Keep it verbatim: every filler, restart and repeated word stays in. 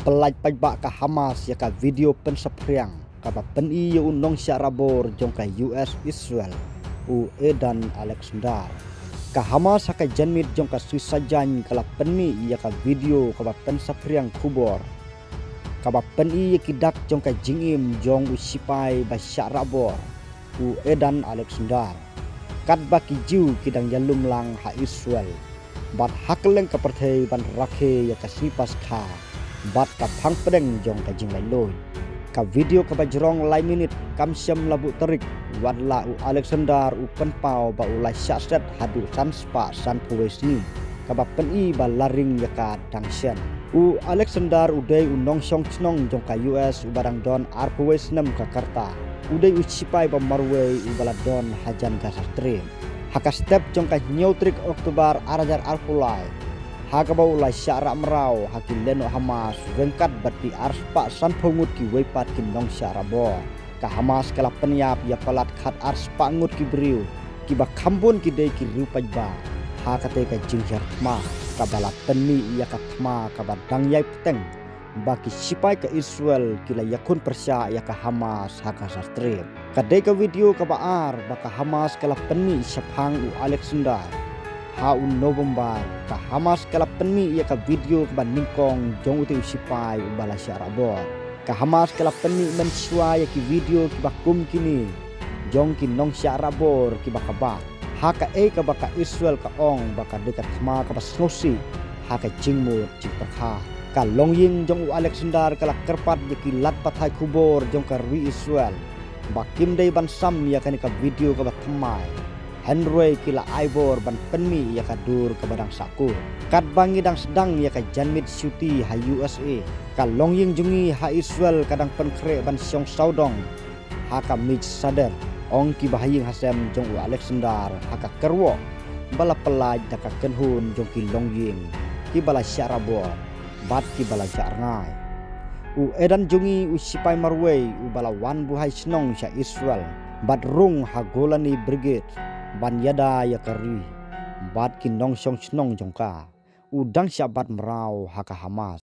Pyllait paidbah ka Hamas ïa ka video pynsaphriang kaba pyni ïa u nongshah rahbor jong ka U S Israel, u Edan Alexander. Ka Hamas ha ka janmiet jong ka sngi Saitjaiñ ka la pynmih ïa ka video kaba pynsaphriang khubor kaba pyni ïa ki dak jong ka jingim jong u sipai ba shah rahbor, u Edan Alexander. Katba ki Jiw ki dang ïalum lang ha Israel bad ha kylleng ka pyrthei ban rakhe ïa ka sngi Paskha bad ka phang pdeng jong ka jinglaitluid. Ka video kaba jrong lai minit kam shym la buh tarik, wat la u Alexander u pynpaw ba u la shah set haduh san spah sanphew wei sngi, kaba pyni ba la ring ïa ka dang shen. U Alexander u dei u nongshong shnong jong ka U S uba dang don arphew wei snem ka rta. U dei u sipai ba marwei uba la don hajan Gaza Strip. Ha ka step jong ka hynñiew tarik October ar hajar arphew lai, ha kaba u la shah rah mraw ha ki lehnoh Hamas ryngkat bad ki ar spah sanphew ngut kiwei pat ki nongshah rahbor, ka Hamas ka la pynïap ïa palat khat ar spah ngut ki briew, kiba kham bun ki dei ki riew paidbah, ha katei ka jinghiar thma kaba la pynmih ïa ka thma kaba dang ïai bteng ba ki sipai ka Israel ki la ïakhun pyrshah ïa ka Hamas ha Gaza Strip. Ka dei ka video kaba ar ba ka Hamas ka la pynmih shaphang u Alexander. Ha u November, ka Hamas ka la pynmih ïa ka video kaba nyngkong jong utei u sipai uba la shah rahbor. Ka Hamas ka la pynmih mynshuwa ïa ki video kiba kum kine jong ki nongshah rahbor kiba kaba ha kaei kaba ka Israel ka ong ba ka dei ka thma kaba sngewsih ha ka jingmut jingpyrkhat. Ka longïing jong u Alexander ka la kyrpad ïa ki lad pathai khubor jong ka ri Israel ba kim dei ban sam ïa kane ka video kaba thymmai, hynrei ki la ai bor ban pynmih ïa ka dur kaba dang sahkut. Katba ngi dang sdang ïa ka janmiet shuti ha U S A, ka longïing jong ngi ha Israel ka dang pynkhreh ban shong sawdong ha ka Miet Seder, ong kiba ha ïing ha sem jong u Alexander ha ka kyrwoh ba la pyllait da ka kynhun jong ki longïing kiba la shah rahbor bad kiba la jah rngai. U Edan jong ngi u sipai marwei uba la wan buhai shnong sha Israel bad rung ha Golani Brigade ban ïada ïa ka ri bad ki nongshong shnong jong ka, u dang shah bat mraw ha ka Hamas.